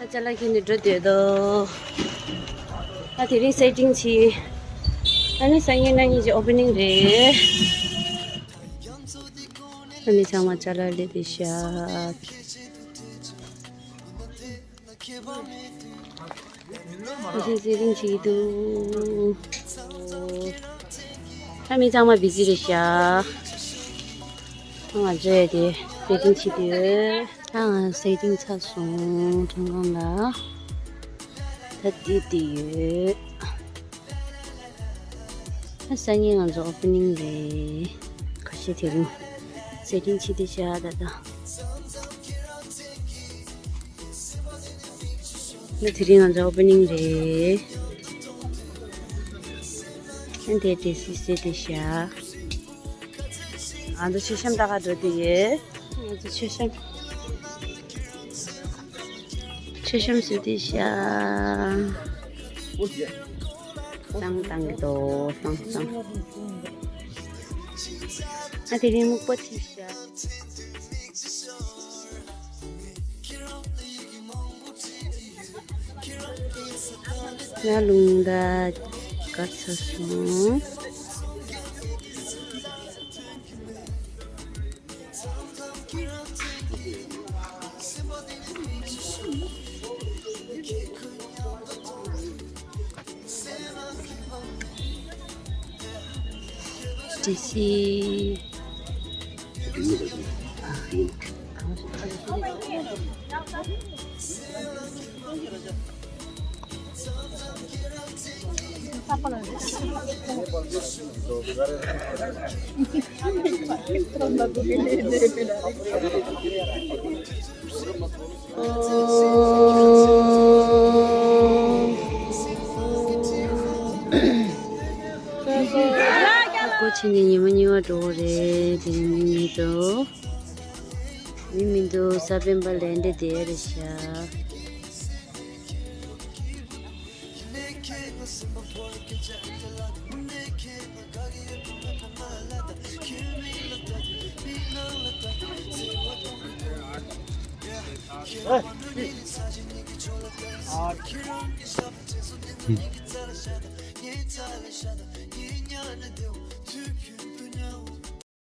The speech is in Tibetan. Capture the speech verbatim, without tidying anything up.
ཅ་ལག་ཁྱེར་ནས་འགྲོ་འདོད་དོ། ཨ་དེ་རིང་སེ་ཊིང་བྱེད། ཨ་ནི་སང་ཉིན་གནངས་ཉིན་གྱི་ཨོ་པེ་ནིང་རེད། ཨ་ནི་ཚང་མ་ཅ་ལག་སླེབས་བསྡད་ཤག་ཨ་ཅེ་སེ་ཊིང་བྱེད་ཀྱི་འདུག་ཨ་མི་ཚང་མ་བི་ཟི་རེད་ཤག་ང་ཚོས་དེ་སེ་ཊིང་བྱེད་ཀྱི་ཡོད། ད་ང་སེ་ཊིང་ཚར་སོང་། ཁྲིམས་ཁང་ལ། ད་དེ་དེ་ཡོད། ད་སང་ཉིན་ང་ཚོ་ཨོ་པེ་ནིང་རེད། ཁ་ཤས་དེ་རིང་སེ་ཊིང་བྱེད་དེ་བཞག་ད་ད། ད་དེ་རིང་ང་ཚོ་ཨོ་པེ་ནིང་རེད། ཨ་དེ་དེ་སི་སི་དེ་བཞག་ང་ཚོ་མཆོད་བཤམས་ལྟ་ག་འགྲོ་དུས་ཡོད། ང་ཚོ་མཆོད་བཤམས། མཆོད་བཤམས་སུ་དེ་བཞག་བཏང་བཏང་གི་འདུག་བཏང་བཏང་། ཨ་དེ་རིང་སྨུག་པ་ཅིག་བཞག་ང་རླུང་རྟ་བཀག་ཚར་སོང་། ཏི་སི། སྒོ་ཕྱེ་ནས་ཉི་མ་གཉིས་པ་འགྲོ་གི་རེད། དེ་རིང་མི་མི་འདུག་མི་མི་འདུག་ས་པཎ་པ་ལས་འབྲས་དེ་རེད་ཤག